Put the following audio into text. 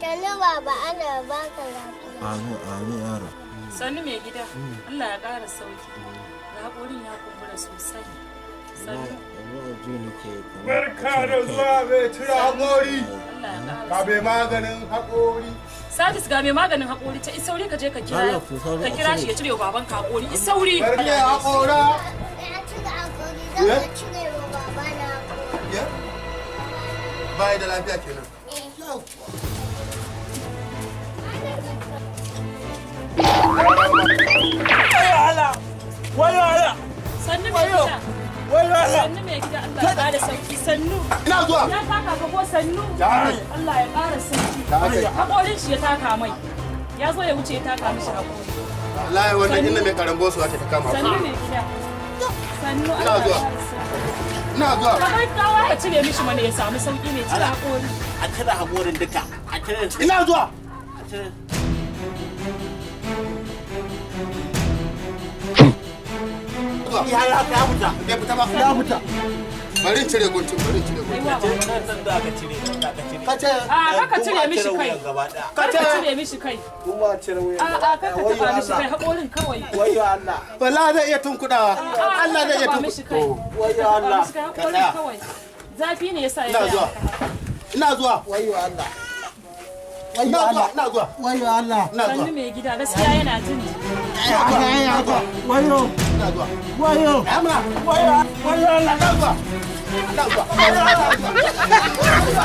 Sannu baba, ana baka lafiya. Amin, amin yaro. Sannu mai gida. Allah ya ƙara sauki. Ga haƙorin ya kumbura sosai. Sannu. Yanzu ji nake kamar Barka da zuwa mai cire haƙori. Allah ya ƙara Ka bai maganin haƙori. Sadis, ga mai maganin haƙori ta, isauri ka je ka kira Allah, ku sauri ka a kira cire. shi ya cire wa babanka haƙori, isauri. Barke haƙora. Ya cire haƙori, zan ka cire wa baba na haƙori. Ya? Bai da lafiya kenan. Eh. Sannu mai gida. Sannu mai gida, Allah ya ƙara sauki, sannu. Ina zuwa. Ya taka ka ko? Sannu. Ya kai. Allah ya ƙara sauki. Ya kai. Haƙorin shi ya taka mai. Ya zo ya wuce ya taka mishi haƙori. Wallahi wannan inda mai karambo su ta kama. Sannu mai gida. Sannu, Ina Allah ya zuwa. ƙara sauki. Ina zuwa. Ka gaggawa ka cire mishi mana ya samu sauki, mai cire haƙori. A cire haƙorin duka, a cire. Ina zuwa. A cire. Zuwa. Ya ya ya fita. Bai fita ba. Ya fita. Bari in cire guntun, bari in cire guntun. Kai wa baba. Nan nan da aka cire, nan da aka cire. Ka ce A kaka cire Kuma a mishi cire kai. wuyan gaba ɗaya. Kar ka cire mishi kai. Kuma a cire wuyan A gaba a kar ɗaya. ka Wayyo taba mishi Allah. kai, haƙorin kawai. Wayyo Allah. wallahi zai iya tunkudawa. Allah zai iya Taba mishi kai. tunkudawa. Wayyo Taba Allah. mishi kai, haƙorin tsaya. kawai. Zafi ne yasa ya Ina tsaya zuwa. haka. Ina zuwa. Wayyo Allah. Ina zuwa, ina zuwa. Wayyo Allah. Ina zuwa. Sannu mai gida, gaskiya yana jin jiki. Ina zuwa. Ina zuwa. Wayyo. Ina zuwa. Wayyo. Amna. Wayyo. Wayyo Allah. Ina zuwa. Ina zuwa. Ina zuwa.